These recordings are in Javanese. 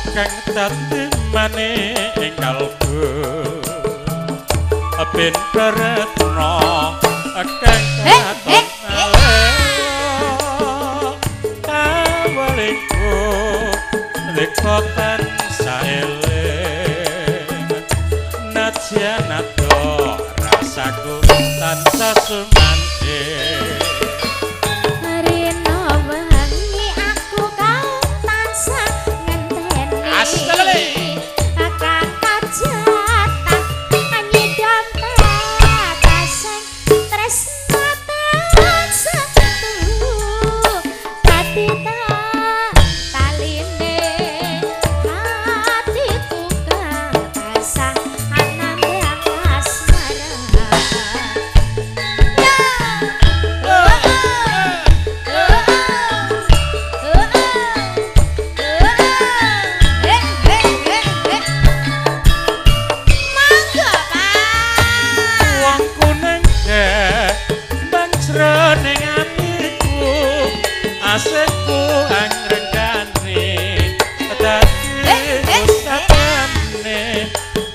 kang dadi manik ing kalbu ben tresna kang katon kawelingku leka tansah eling nadyan ado rasaku tansah sumandhing. Rino wengi aku kang tansah ngenteni kang kajatan nyidam taseng tresna tansah tuhu dadi taline hatiku kang tansah anandang asmara. Mangga Pak. Wong kuning kembang jroning atiku asikku angrenggane dadi usapane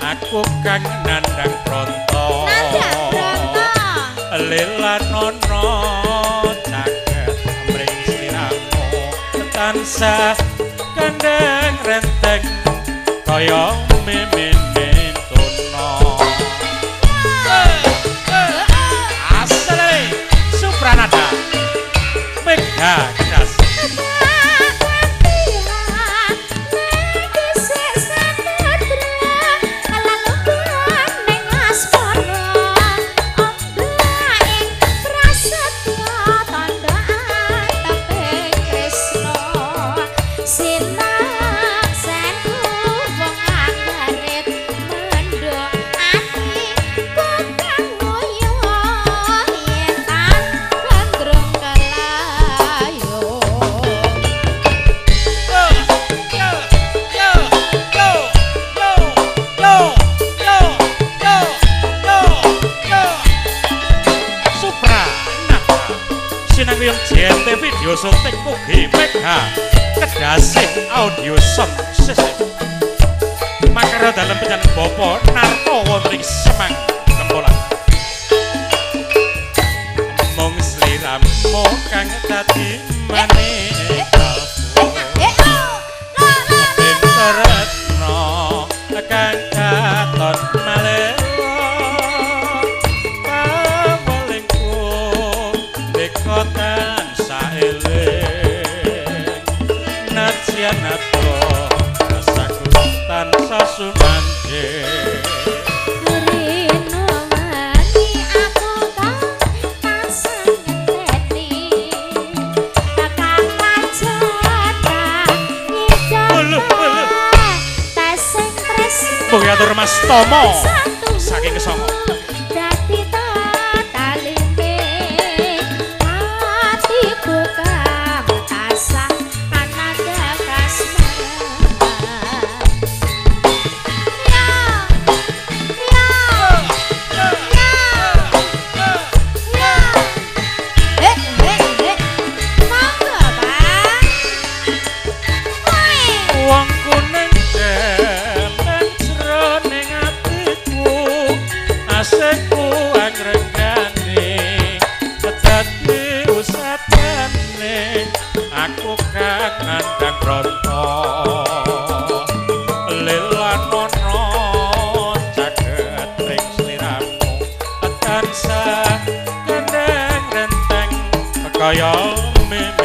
aku kang nandhang bronto. Nandhang bronto. Lelanono caket mring sliramu tansah kandhang renteng kaya mimine tuna. Asale Supranata Mega Kedas. Yo yo yo yo yo yo yo yo yo. Supranata sinangguyung JNT video syuting mugi Mega Kedasih audio sound system makara dalem pecan Bapak Narto wonten ing Semang Gempolan. Mung sliramu kang dadi manik kalbu ben tresna kang katon malela kawelingku leka tansah eling nadyan ado rasaku tansah sumandhing. Rino wengi aku kang tansah ngenteni kang kajatan nyidam Uluh, uluh. taseng tresna Mugi atur Mas Tomo saking Kesongo. Dadi taline atiku kang tansah anandha kasmaran. Ya ya ya ya. Eh eh eh. Mangga Pak. Woi. Wong kuning kembang jroning atiku asikku angrenggane dadi usapane aku kang nandhang bronto lelanono caket ring sliramu tansah kandhang renteng kaya mimine.